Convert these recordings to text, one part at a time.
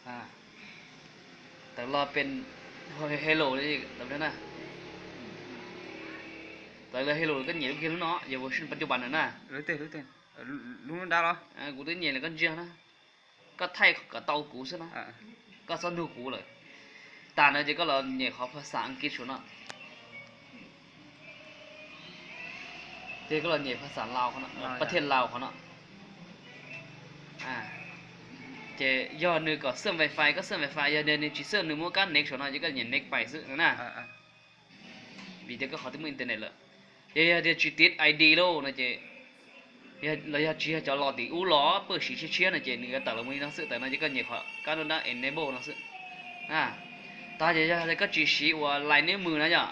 Tawm los pem hello na. Tawm los hello koj nyem lub kiag lub no, yog version pas cub pas na. Kuv twb nyem lawm koj ntsia na. Koj thaij kom tau kuv xwb na. Koj txhob nug kuv lawm. Tas no ces koj los nyem qhov phas xas Askiv saum no. Ces koj los nyem phas xas Laus qhov no, pas thiaj Laus qhov no. Ces yog nws kom xwm wifi, koj xwm wifi, yog nws tsis xwm, nws muab kab next saum no ces koj nyem next pais xwb na. Vim tias koj qhov twb muaj internet lawm. Ces yog tias tsis tiv ID lauj no ces, los yog tsis yog cov los tim ub los paj siv tshiab tshiab no ces nws yuav tawm los mus li no xwb. Tawm no ces koj nyem qhov kab nruab nrab enable no xwb. Tas ces yog koj tsis siv ua lais niab mws no yom,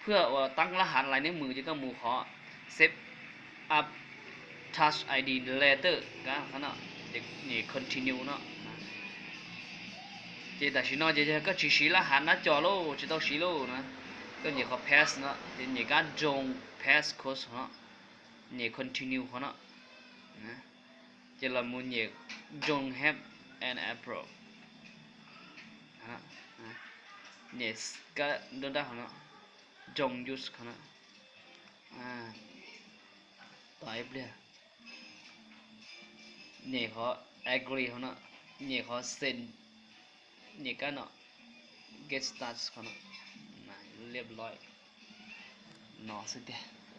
phwj ua tab lab hav lais niab mws ces koj mus qhov set up Touch ID Later, nyem continue no. Ces tam sim no ces yog koj tsis siv lab hav nab co lauj, tsis tau siv lauj na, koj nyem qhov pass no ces nyem kab drone pass code no, nyem continue qhov no. Ces los mus nyem drone help and approach, nyem kab nruab nrab qhov no, drone use qhov no. Tos ib pliag. Nyem qhov agree qhov no, nyem qhov send, nyem kab no, get started qhov no. Liab loi no xwb tiag.